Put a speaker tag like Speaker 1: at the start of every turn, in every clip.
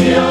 Speaker 1: Ia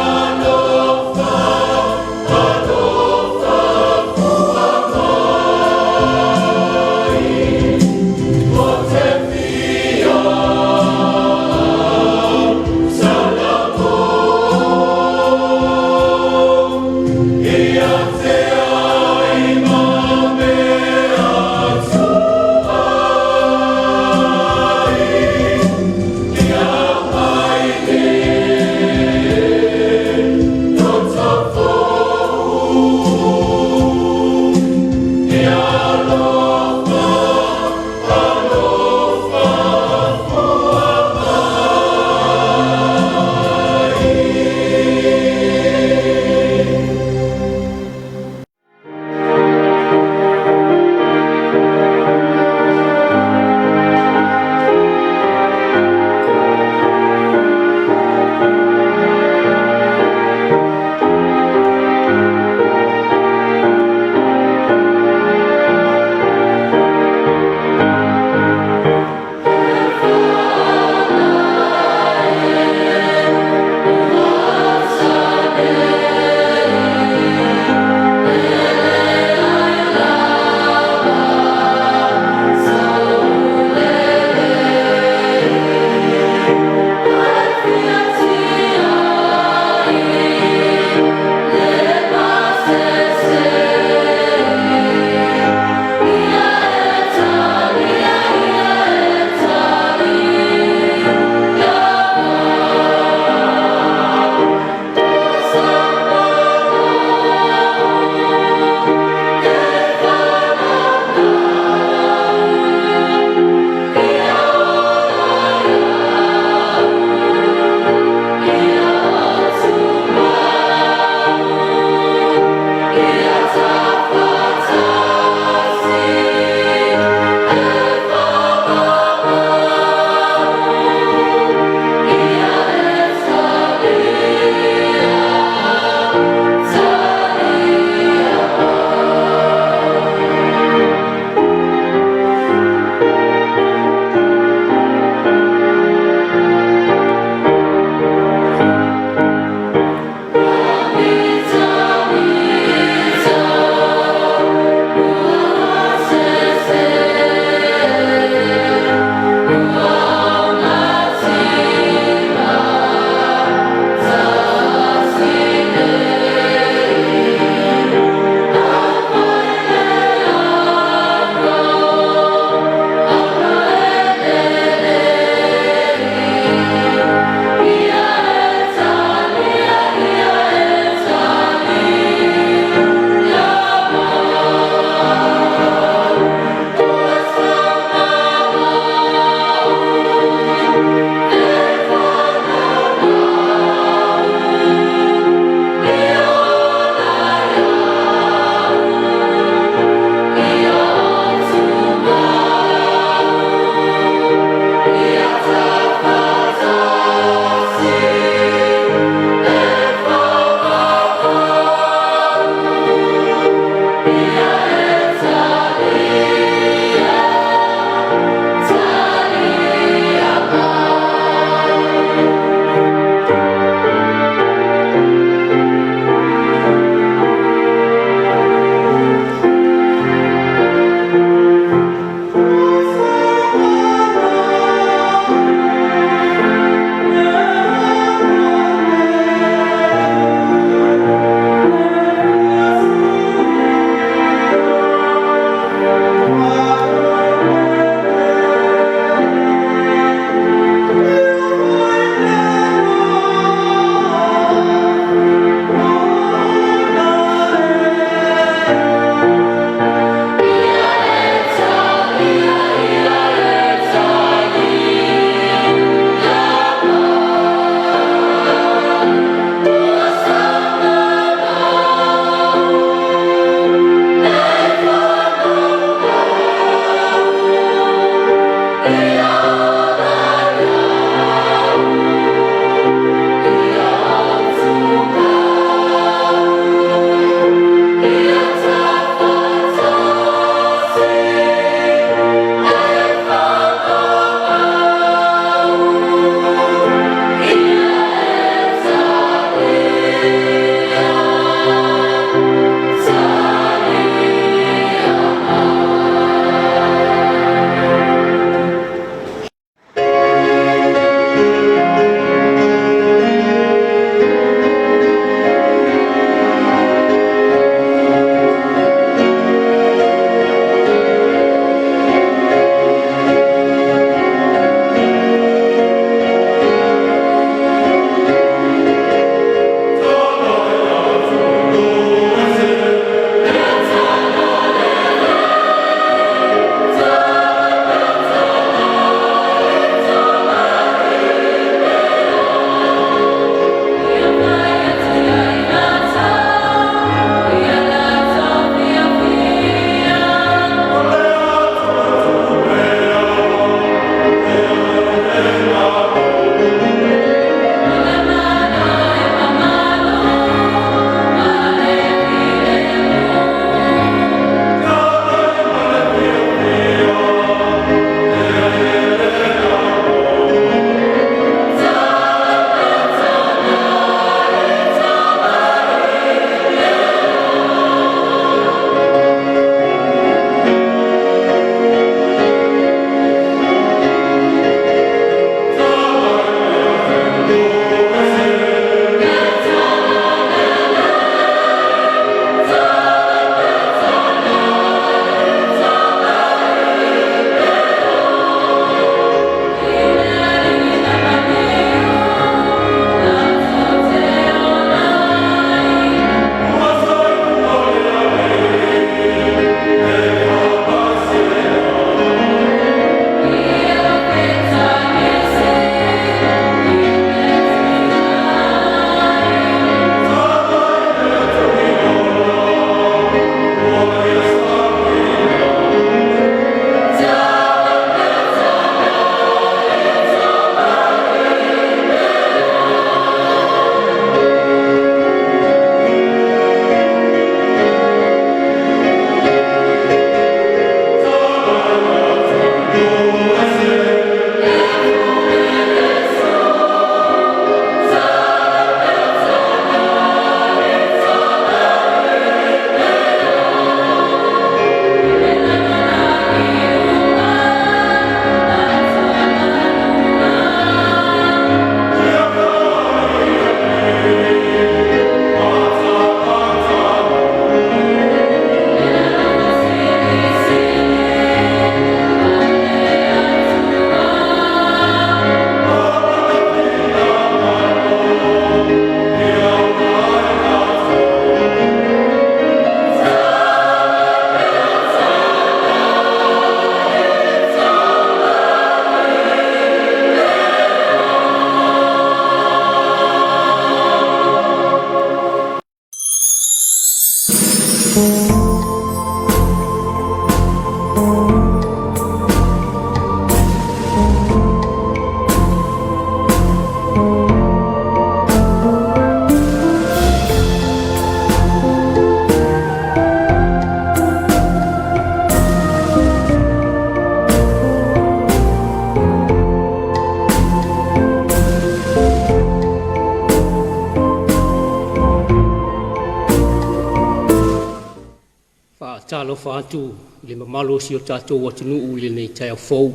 Speaker 1: Faatalofa atu i le mamalu o si o tatou atunuu i lenei taeao fou.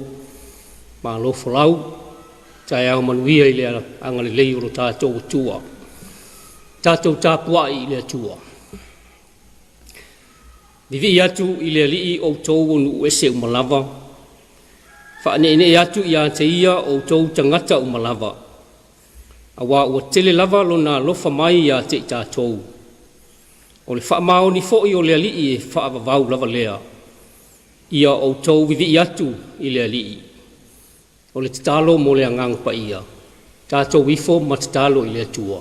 Speaker 1: Malo folau, taeao manuia i le agalelei o lo tatou Atua. Tatou tapuai i le Atua. Vivii atu i le Alii outou o nuu ese uma lava, faaneenee atu ia te ia outou tagata uma lava, auā ua tele lava lona alofa mai ia te i tatou. O le faamaoni foi o le Alii e faavavau lava lea. Ia outou vivii atu i le Alii. O le tatalo mo le Agaga Paia, tatou ifo ma tatalo i le Atua.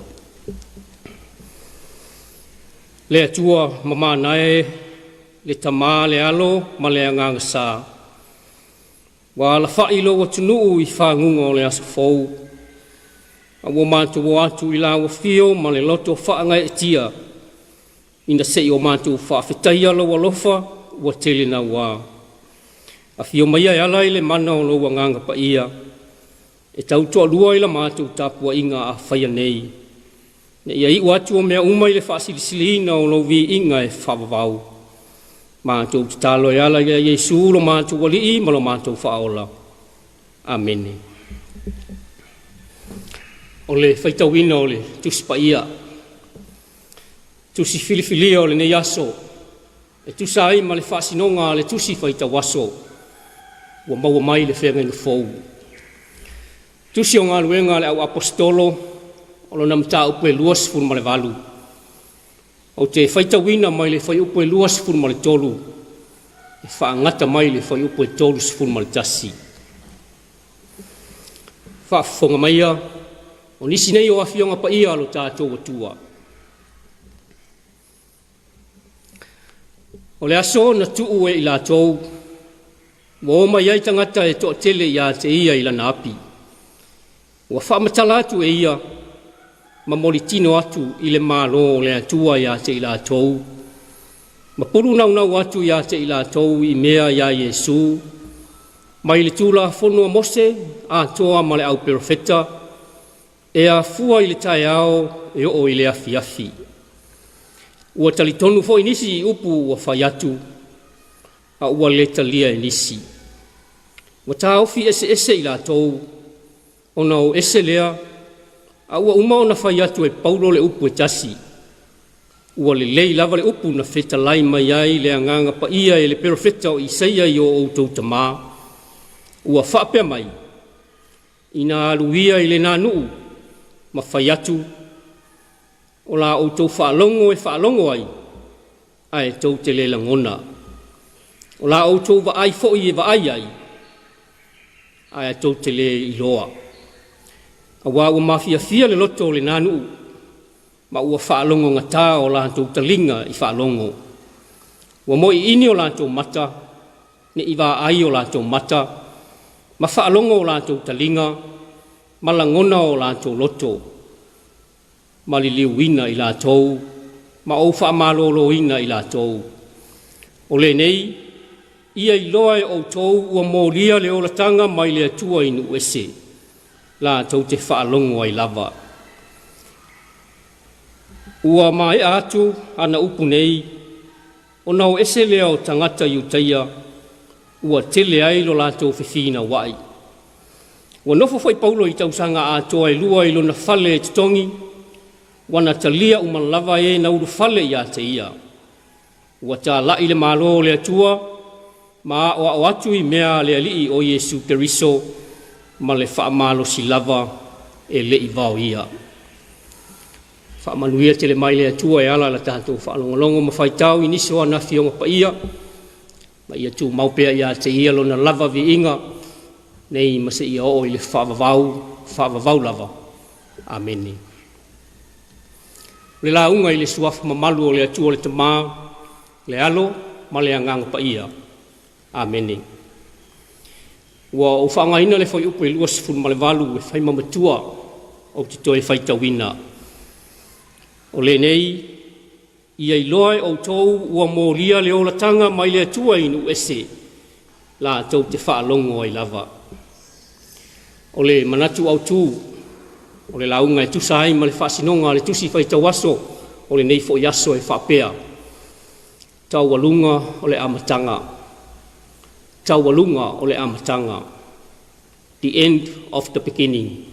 Speaker 1: Le Atua mamana e, le Tamā, le Alo ma le Agaga Sa, ua alafai lou atunuu i faguga o le aso fou, a ua matou o atu i lau afio ma le loto faagaeetia, ina se i o matou faafetaia lou alofa ua tele naua. Afio maia e ala i le mana o lou Agaga Paia, e tautoalua i la matou tapuaiga a faia nei, ne ia iu atu o mea uma i le faasilisiliina o lou viiga e faavavau. Matou tatalo e ala ia Iesu lo matou Alii ma lo matou Faaola. Amene. O le faitauina o le Tusi Paia, tusi filifilia o lenei aso, e tusa ai ma le faasinoga a le tusi faitau aso, ua maua mai le feagaiga fou. Tusi o galuega a le au aposetolo, o lona mataupu e 28. Ou te faitauina mai le fuaiupu e 23 e faagata mai le fuaiupu e 31. Faafofoga maia, o nisi nei o afioga paia a lo tatou Atua. O le aso na tuu e i latou, ua o mai ai tagata e toatele ia te ia i lana api. Ua faamatala atu e ia ma molitino atu i le Malo o le Atua ia te i latou, ma pulu naunau atu ia te i latou i mea iā Iesu, mai le Tulafono a Mose atoa ma le au perofeta, e afua i le taeao e oo i le afiafi. Ua talitonu foi nisi i upu ua fai atu, a ua le talia e nisi. Ua taofi eseese i latou, ona o ese lea, a ua uma ona fai atu e Paulo le upu e tasi. Ua lelei lava le upu na fetalai mai ai le Agaga Paia e le perofeta o Isaia i o outou tamā. Ua faapea mai, ina alu ia i lena nuu ma fai atu, o la outou faalogo e faalogo ai, ae tou te le lagona. O la outou vaai foi e vaai ai, ae tou te le iloa. Auā ua mafiafia le loto o lena nuu, ma ua faalogogata o latou taliga i faalogo. Ua moiini o latou mata, ne i vaai o latou mata, ma faalogo o latou taliga, ma lagona o latou loto, ma liliuina i latou, ma ou faamaloloina i latou. O lenei, ia iloa e outou ua molia le olataga mai le Atua i nuu ese, latou te faalogo ai lava. Ua maea atu ana upu nei, ona o ese lea o tagata Iutaia, ua tele ai lo latou fefinauai. Ua nofo foi Paulo i tausaga atoa e lua i lona fale e totogi, ua na talia uma lava e na ulufale ia te ia. Ua talai le Malo o le Atua ma aoao atu i mea a le Alii o Iesu Keriso ma le faamalosi lava e le i vaoia. Faamanuia tele mai le Atua e ala la tatou faalogologo ma faitau i nisi o ana afioga paia, ma ia tumau pea ia te ia lona lava viiga nei ma seia oo i le faavavau, faavavau lava. Amene. O le lauga i le suafa mamalu o le Atua le Tamā, le Alo ma le Agaga Paia. Amene. Ua ou faaaogaina le fuaiupu e 28 e fai ma matua ou te toe faitauina. O lenei, ia iloa e outou ua molia le olataga mai le Atua i nuu ese, latou te faalogo ai lava. O le manatu autu o le lauga e tusa ai ma le faasinoga a le tusi faitau aso o lenei foi aso e faapea. Taualuga o le amataga. Taualuga o le amataga. The end of the beginning.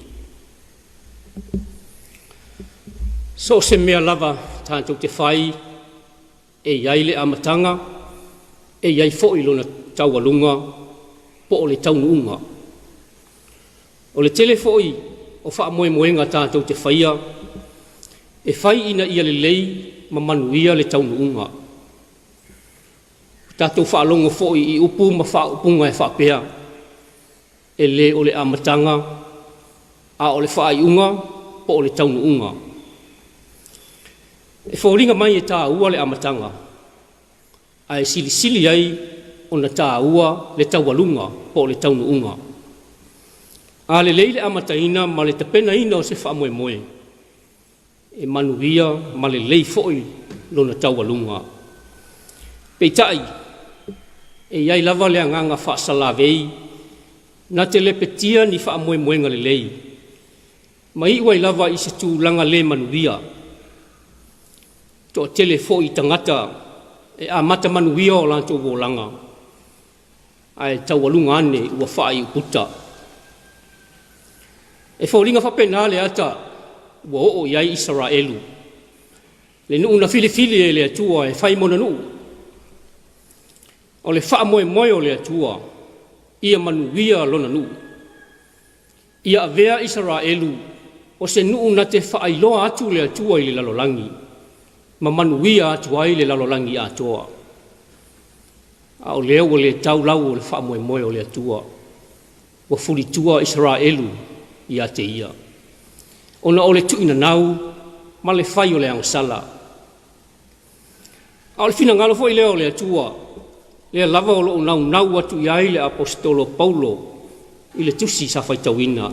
Speaker 1: So o se mea lava tatou te fai e i ai le amataga, e i ai foi lona taualuga po o le taunuuga. O le tele foi o faamoemoega tatou te faia, e fai ina ia lelei ma manuia le taunuuga. Ua tatou faalogo foi i upu ma faaupuga e faapea, e le o le amataga, a o le faaiuga po o le taunuuga. E foliga mai e taua le amataga, ae silisili ai ona taua le taualuga po o le taunuuga. A lelei le amataina ma le tapenaina o se faamoemoe, e manuia ma lelei foi lona taualuga. Peitai, e i ai lava le agaga faasalavei na te lepetia ni faamoemoega lelei, ma iu ai lava i se tulaga le manuia. Toatele foi tagata e amata manuia o latou olaga, ae taualuga ane ua faaiuputa. E foliga faapena le ata ua oo i ai Isaraelu, le nuu na filifili e le Atua e fai mona nuu. O le faamoemoe o le Atua ia manuia lona nuu, ia avea Isaraelu o se nuu na te faailoa atu le Atua i le lalolagi, ma manuia atu ai le lalolagi atoa. A o lea ua le tau lau o le faamoemoe o le Atua, ua fulitua Isaraelu ia te ia, ona o le tuuinanau ma le fai o le agasala. A o le finagalo foi lea o le Atua, lea lava o lo o naunau atu i ai le aposetolo Paulo i le tusi sa faitauina.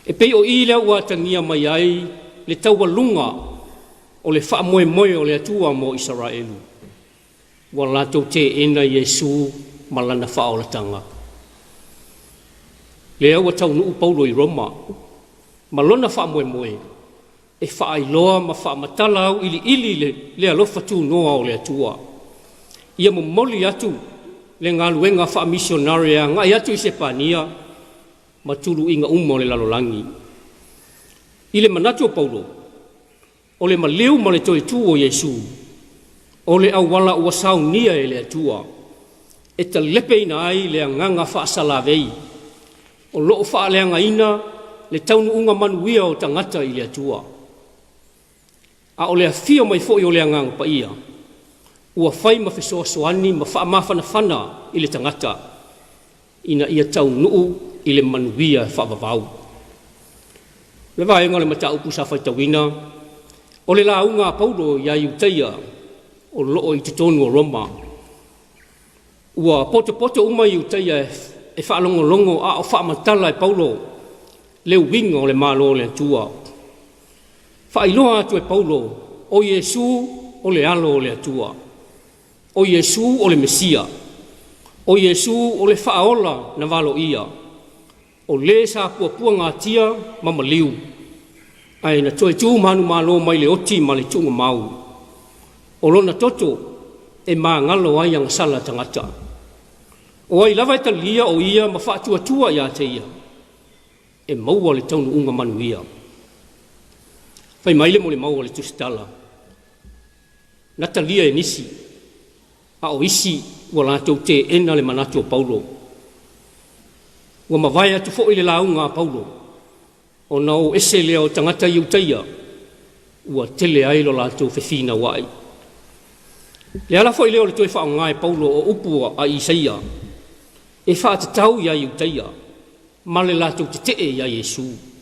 Speaker 1: E pei o i lea ua atagia mai ai le taualuga o le faamoemoe o le Atua mo Isaraelu, ua latou teena Iesu ma lana faaolataga. Lea ua taunuu Paulo i Roma ma lona faamoemoe e faailoa ma faamatala auiliili le alofa tunoa o le Atua, ia momoli atu le galuega faamisionare e agai atu i Sepania ma tuluiga uma o le lalolagi. I le manatu o Paulo, o le maliu ma le toe tu o Iesu, o le auala ua saunia e le Atua e talepeina ai le agaga faasalavei o lo o faaleagaina le taunuuga manuia o tagata i le Atua. A o le afio mai foi o le Agaga Paia, ua fai ma fesoasoani ma faamafanafana i le tagata ina ia taunuu i le manuia faavavau. Le vaega o le mataupu sa faitauina, o le lauga a Paulo ia Iutaia o lo o i totonu o Roma. Ua potopoto uma Iutaia e faalogologo a o faamatala e Paulo le uiga o le Malo o le Atua. Faailoa atu e Paulo, o Iesu o le alo o le Atua, o Iesu o le Mesia, o Iesu o le faaola na valoia, o le sa puapuagatia ma maliu, ae na toe tu manumalo mai le oti ma le tuugamau. O lona toto e magalo ai agasala tagata. O ai lava e talia o ia ma faatuatua ia te ia, e maua le taunuuga manuia. Fai mai le molimau a le Tusitala, na talia e nisi, a o isi ua latou teena le manatu o Paulo. Ua mavae atu foi le lauga a Paulo, ona o ese lea o tagata Iutaia, ua tele ai lo latou fefinauai. Le ala foi lea o le toe faaaoga e Paulo o upu a Isaia e faatatau ia Iutaia ma le latou tetee ia Iesu.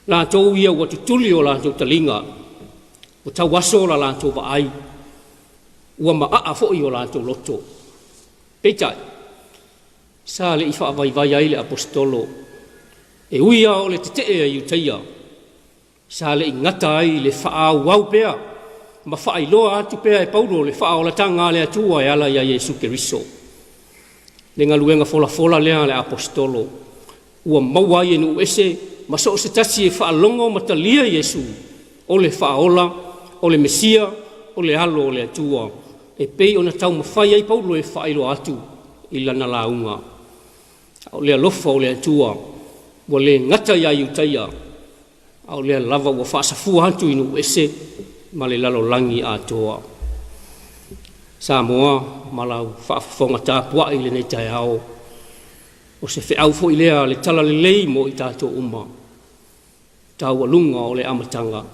Speaker 1: Latou ia ua tutuli o latou taliga, ua tauaso la latou vaai, ua maaa foi o latou loto. Peitai, sa le i faavaivai ai le aposetolo, e ui lava o le tetee a Iutaia, sa le i gata ai le faaauau pea ma faailoa atu pea e Paulo le faaolataga a le Atua e ala ia Iesu Keriso. Le galuega folafola lea a le aposetolo, ua maua ai e nuu ese ma so o se tasi e faalogo ma talia Iesu, o le faaola, o le Mesia, o le alo o le Atua. e pei ona taumafai ai Paulo e faailoa atu i lana lauga. A o le alofa o le Atua ua le gata iā Iutaia, a o lea lava ua faasafua atu i nuu ese ma le lalolagi atoa. Samoa ma lau faafofoga tapuai i lenei taeao, o se feau foi lea a le Talalelei mo i tatou uma, taualuga o le amataga.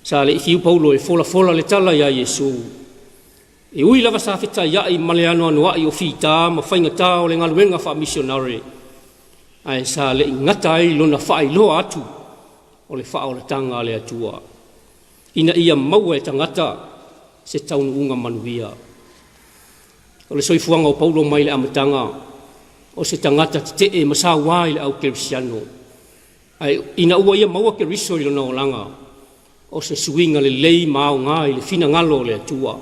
Speaker 1: Sa le i fiu Paulo e folafola le tala iā Iesu, e ui lava sa fetaiai ma le anoanoai o fita ma faigata o le galuega faamisionare, ae sa le i gata ai lona faailoa atu o le faaolataga a le Atua, ina ia maua e tagata se taunuuga manuia. O le soifuaga o Paulo mai le amataga, o se tagata tetee ma sauā i le au kerisiano, ae ina ua ia maua Keriso i lona olaga, o se suiga lelei ma aoga i le finagalo o le Atua.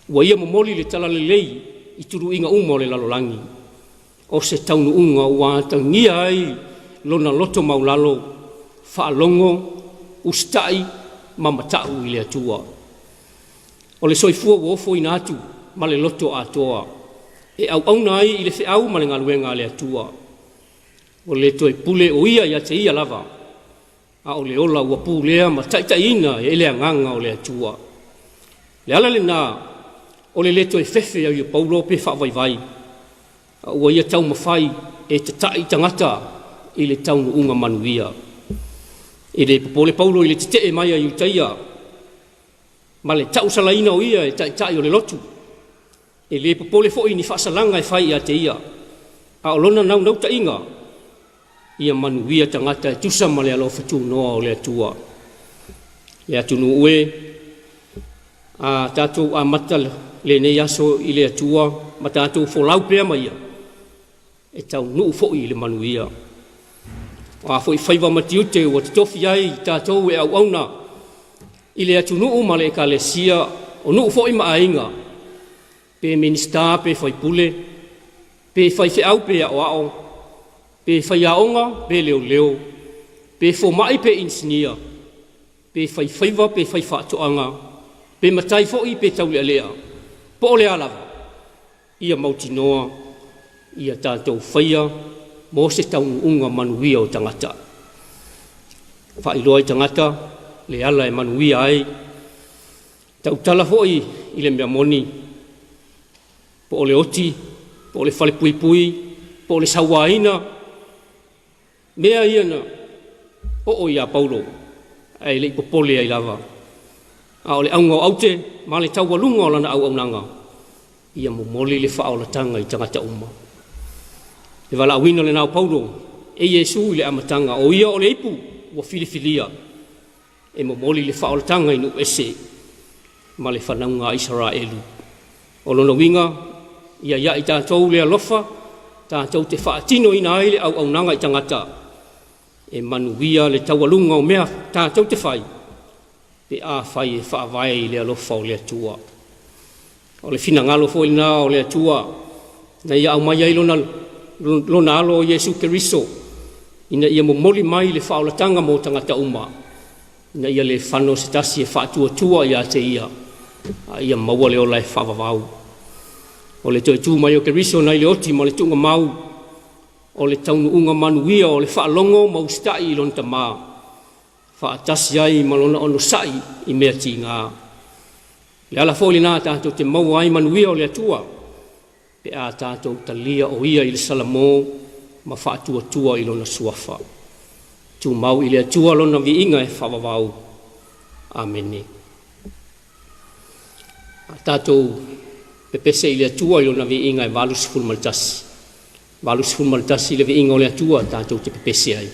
Speaker 1: Ua ia momoli le talalelei i tuluiga uma o le lalolagi. O se taunuuga ua atagia ai lona loto maualalo, faalogo, usitai ma matau i le Atua. O le soifua ua ofoina atu ma le loto atoa e auauna ai i le feau ma le galuega a le Atua. Ua le toe pule o ia ia te ia lava, a o le ola ua pulea ma taitaiina e le agaga o le Atua. Le ala lena o le le toe fefe ai o Paulo pe faavaivai, a ua ia taumafai e tata'i tagata i le taunuuga manuia. E le popole Paulo i le tete'e mai a Iutaia ma le tausalaina o ia e taitai o le lotu. E le popole foi i ni faasalaga e fai ia te ia, a o lona naunautaiga ia manuia tagata e tusa ma le alofa tunoa o le Atua. Le atunuu e, a tatou amata lenei aso i le Atua ma tatou folau pea ma ia, e taunuu foi i le manuia. O a foi faiva ma tiute ua totofi ai i tatou e auauna i le atunuu ma le ekalesia, o nuu foi ma aiga, pe Minisita pe faipule, pe faifeau pe aoao, pe faiaoga pe leoleo, pe fomai pe inisinia, pe faifaiva pe faifaatoaga, pe matai foi pe taulealea, po o le a lava, ia mautinoa ia tatou faia mo se taunuuga manuia o tagata. Faailoa i tagata le ala e manuia ai. Tautala foi i le mea moni, po o le oti, po o le falepuipui, po o le sauaina, mea ia na oo ia Paulo, ae le i popole ai lava. A o le auga o aute ma le taualuga o lana auaunaga, ia momoli le faaolataga i tagata uma. Le valaauina lena o Paulo e Iesu i le amataga, o ia o le ipu ua filifilia e momoli le faaolataga i nuu ese ma le fanauga a Isaraelu. O lona uiga, ia ia i tatou le alofa tatou te faatinoina ai le auaunaga i tagata e manuia le taualuga o mea tatou te fai pe afai e faavae i le alofa o le Atua. O le finagalo foi lena o le Atua na ia aumai ai lona, lona alo o Iesu Keriso ina ia momoli mai le faaolataga mo tagata uma, ina ia le fano se tasi e faatuatua ia te ia, a ia maua le ola e faavavau. O le toe tu mai o Keriso nai le oti ma le tuugamau, o le taunuuga manuia o le faalogo ma usitai i lona Tama, faatasi ai ma lona onosai i mea tiga. Le ala foi lena tatou te maua ai manuia o le Atua, pe a tatou talia o ia i le salamo ma faatuatua i lona suafa. Tumau i le Atua lona viiga e faavavau. Amene. A tatou pepese i le Atua i lona viiga e 81. 81 le viiga o le Atua tatou te pepese ai.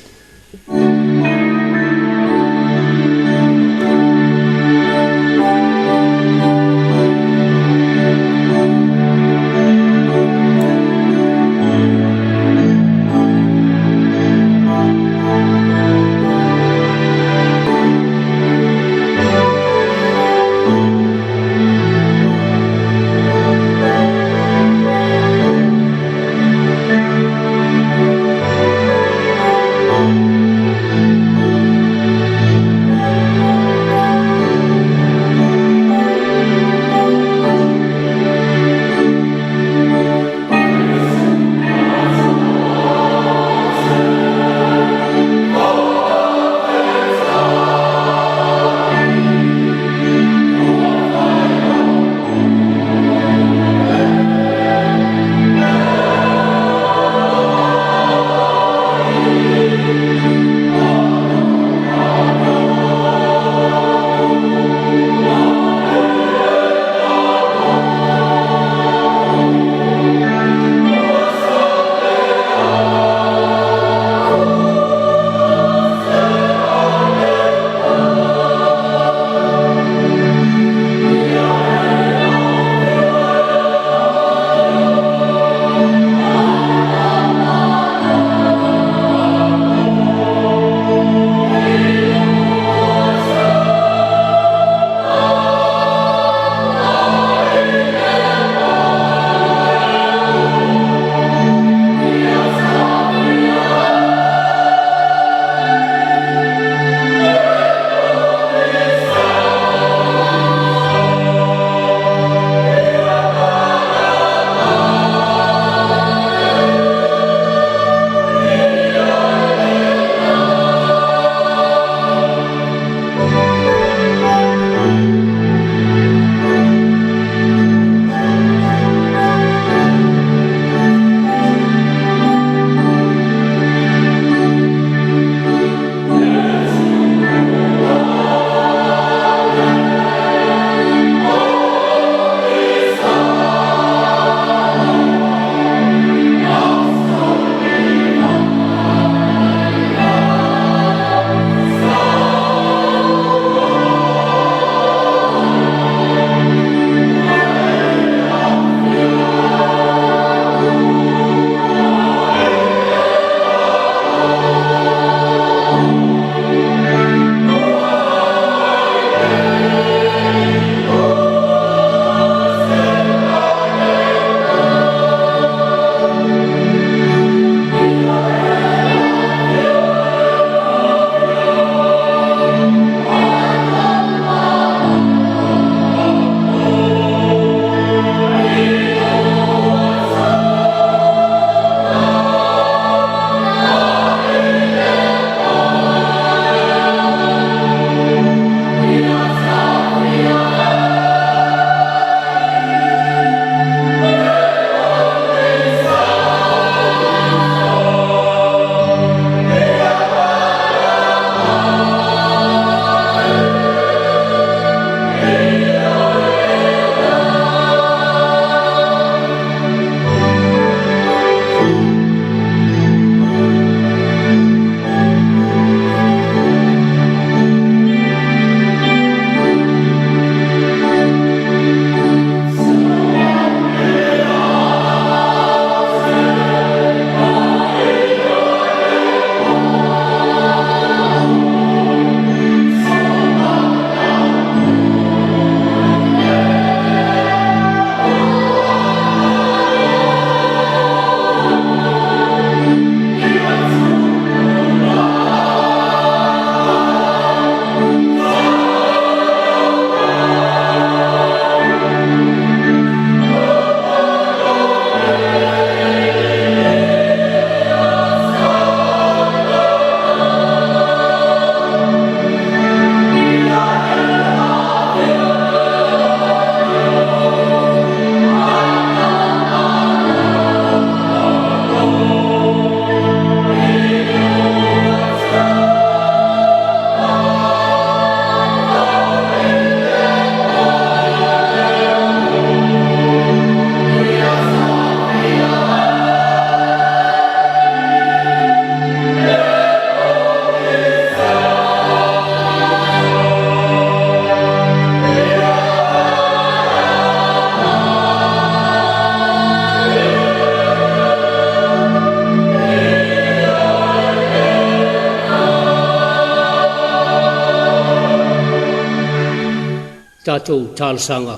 Speaker 1: Tatou talosaga,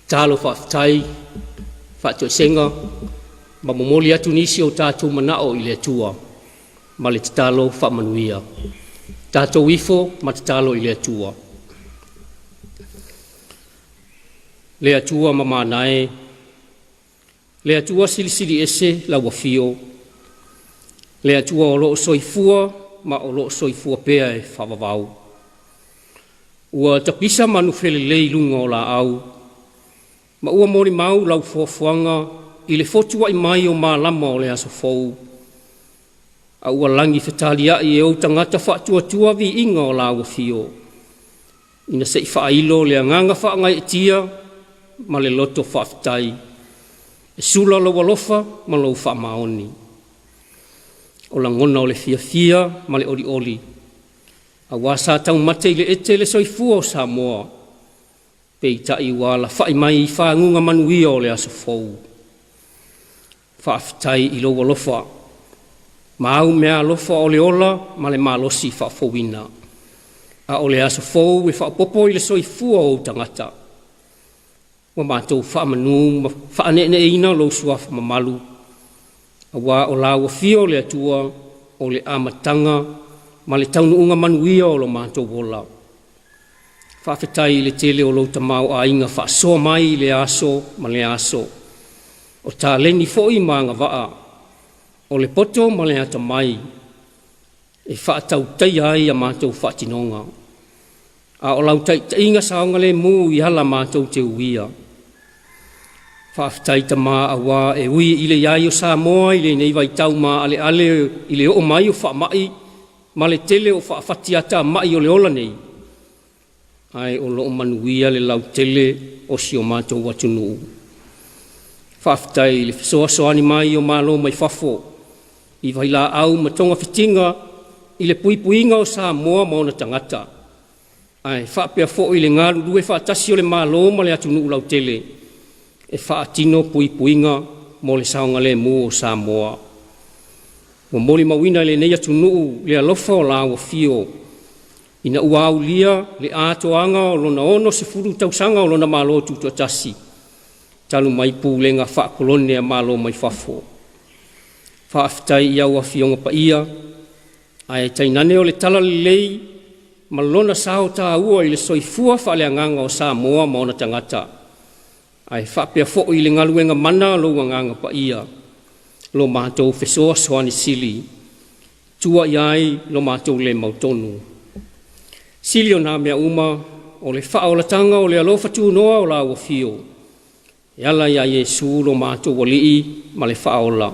Speaker 1: talo faafetai, faatoesega ma momoli atu nisi o tatou manao i le Atua ma le tatalo faamanuia. Tatou ifo ma tatalo i le Atua. Le Atua mamana e, le Atua silisili ese lau afio, le Atua o loo soifua ma o loo soifua pea e faavavau. Ua tapisa manufelelei i luga o laau, ma ua molimau lau foafoaga i le fotuai mai o malama o le aso fou, a ua lagi fetaliai e ou tagata faatuatua viiga o lau afio, ina se i faailo le agaga faagaeetia ma le loto faafetai, e sula lou alofa ma lou faamaoni. O lagona o le fiafia ma le olioli, aua sa taumate i le ete le soifua o Samoa, peitai ua alafai mai i faguga manuia o le aso fou. Faafetai i lou alofa ma au meaalofa o le ola ma le malosi faafouina, a o le aso fou e faaopoopo i le soifua o ou tagata. Ua matou faamanu ma faaneeneeina lou suafa mamalu, aua o lau afio le Atua o le amataga ma le taunuuga manuia o lo matou ola. Faafetai i le tele o lou tamaoaiga faasoa mai i le aso ma le aso, o taleni foi ma agavaa, o le poto ma le atamai e faatautaia ai a matou faatinoga, a o lau taitaiga saogalemu i ala matou te uia. Faafetai Tama, aua e ui i le i ai o Samoa i lenei vaitau maaleale i le oo mai o faamai ma le tele o faafatiatamai o le ola nei, ae o lo o manuia le lautele o si o matou atunuu. Faafetai i le fesoasoani mai o malo mai fafo i vailaau ma togafitiga i le puipuiga o Samoa ma ona tagata, ae faapea foi le galulue faatasi o le Malo ma le atunuu lautele e faatino puipuiga mo le saogalemu o Samoa. Ua molimauina e lenei atunuu le alofa o lau afio ina ua aulia le atoaga o lona 60 tausaga o lona Malo Tutoatasi, talu mai pulega faakolone a Malo mai fafo. Faafetai i au Afioga Paia, ae tainane o le talalelei ma lona sao taua i le soifua faaleagaga o Samoa ma ona tagata, ae faapea foi i le galuega mana a lou Agaga Paia, lo matou fesoasoani sili, tua i ai lo matou le mautonu. Sili o nā mea uma, o le faaolataga o le alofa tunoa o lau afio, e ala iā Iesu lo matou Alii ma le Faaola,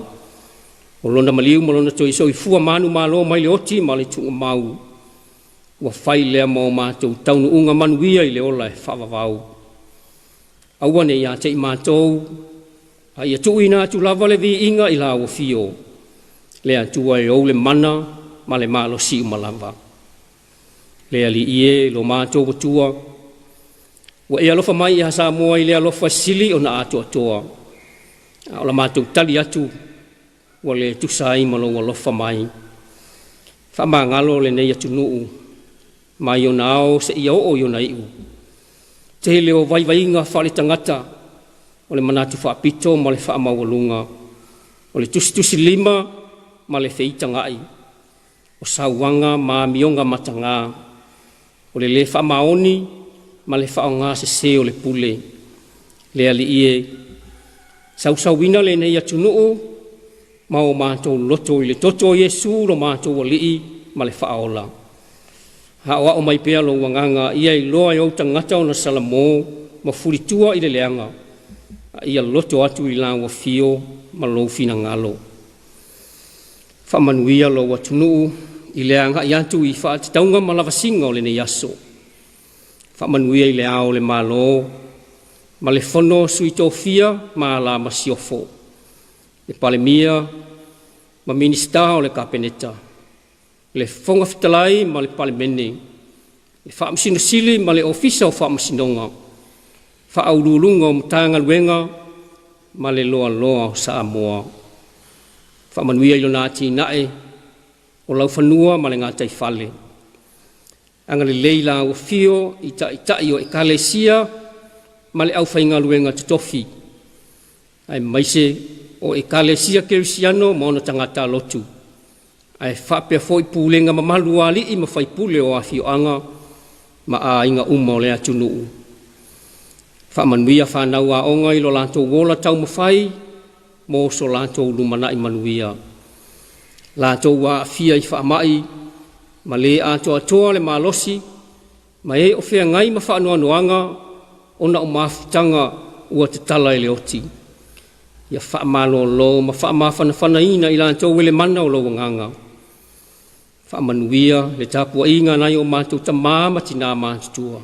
Speaker 1: o lona maliu ma lona toe soifua manumalo mai le oti ma le tuumau, ua fai lea ma o matou taunuuga manuia i le ola e faavavau. Aua ne i ia te i matou, a ia tuuina atu lava le viiga i lau afio, le Atua e ou le mana ma le malosi uma lava. Le Alii e, lo matou Atua, ua e alofa mai ia Samoa i le alofa sili ona atoatoa, a o la matou tali atu ua le tusa ai ma lou alofa mai. Faamagalo lenei atunuu mai ona ao seia oo i ona iu. Tele o vaivaiga faaletagata, o le manatu faapito ma le faamaualuga, o le tusitusilima ma le feitagai, o sauaga ma amioga mataga, o le lē faamaoni ma le faaaoga sese o le pule. Le Alii e, sausauina lenei atunuu ma o matou loto i le toto o Iesu lo matou Alii ma le Faaola. Aoao mai pea lou agaga ia iloa e ou tagata ona salamo ma fulitua i le leaga, a ia loto atu i lau afio ma lou finagalo. Faamanuia lou atunuu i le agai atu i faatatauga ma lavasiga o lenei aso. Faamanuia i le ao o le Malo ma le fono Sui Tofia ma la Masiofo, le Palemia ma Minisita o le Kapeneta, le Fofoga Fetalai ma le Palemene, le Faamasino Sili ma le Ofisa o Faamasinoga, Faauluuluga o Matagaluega ma le Loaloa o Samoa. Faamanuia i lona atinae o laufanua ma le gataifale. Agalelei la Afio i ta'ita'i o Ekalesia ma le aufaigaluega totofi, aemaise o Ekalesia Kerisiano ma ona tagata lotu, ae faapea foi pulega mamalu a alii ma faipule o afioaga ma aiga uma o le atunuu. Faamanuia fanau aoga i lo latou ola taumafai mo so latou lumanai manuia. Latou ua aafia i faamai ma le atoatoa le malosi, ma e o feagai ma faanoanoaga ona o mafutaga ua tatala e le oti. Ia faamalolo ma faamafanafanaina i latou e le mana o lou agaga. Faamanuia le tapuaiga a nai o matou tama ma tina matutua.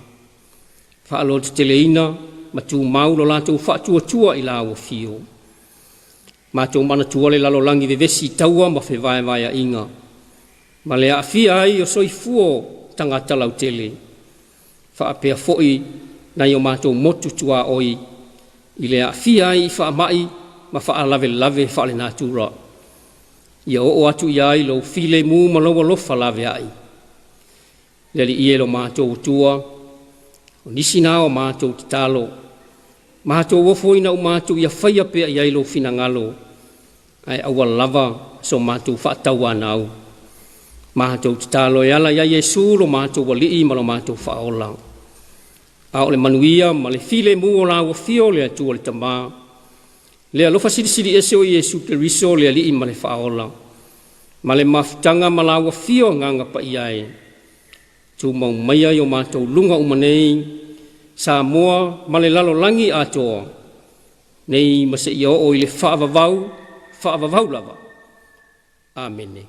Speaker 1: Faaloteteleina ma tumau lo latou faatuatua i lau afio. Matou manatua le lalolagi vevesi i taua ma fevaevaeaiga, ma le aafia ai o soifua o tagata lautele, faapea foi nai o matou motu tuaoi i le aafia ai i faamai ma faalavelave faalenatura. Ia oo atu i ai lou filemu ma lou alofa laveai. Le Alii e lo matou Atua, o nisi na o matou tatalo, matou ofoina uma atu ia faia pea i ai lou finagalo, ae aua lava so matou faatauanau. Matou tatalo e ala ia Iesu lo matou Alii ma lo matou Faaola. A o le manuia ma le filemu o lau afio le Atua le Tama, le alofa silisili ese o Iesu Keriso le Alii ma le Faaola, ma le mafutaga ma lau afio Agaga Paia e, tumau maia i o matou luga uma nei, Samoa ma le lalolagi atoa, nei ma seia oo i le faavavau, faavavau lava. Amene.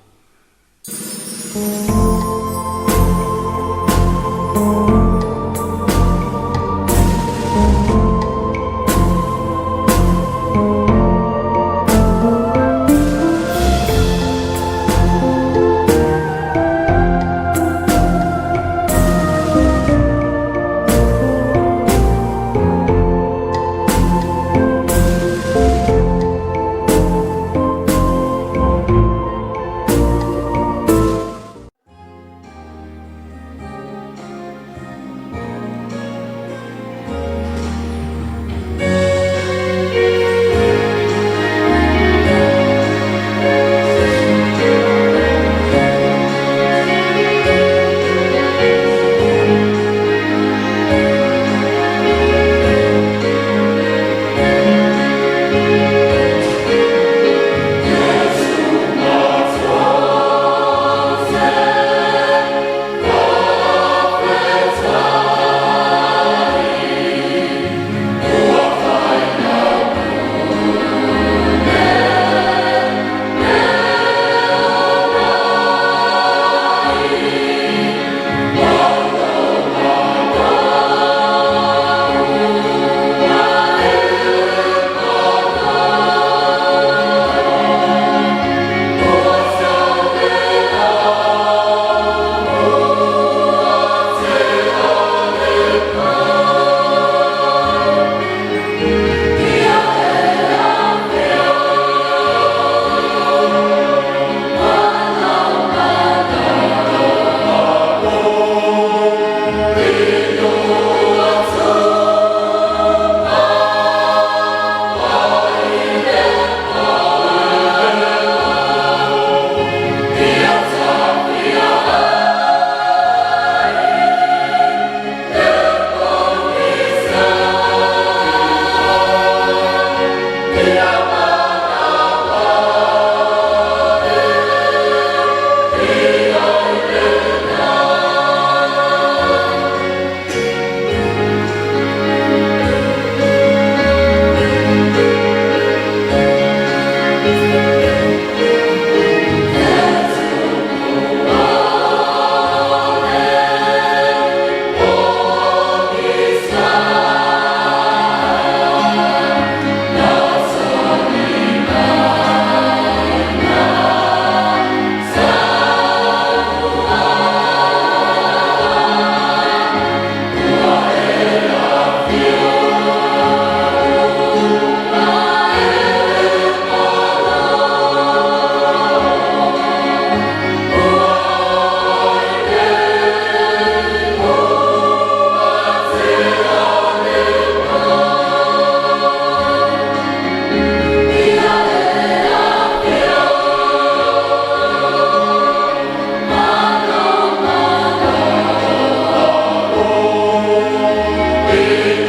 Speaker 2: Amen.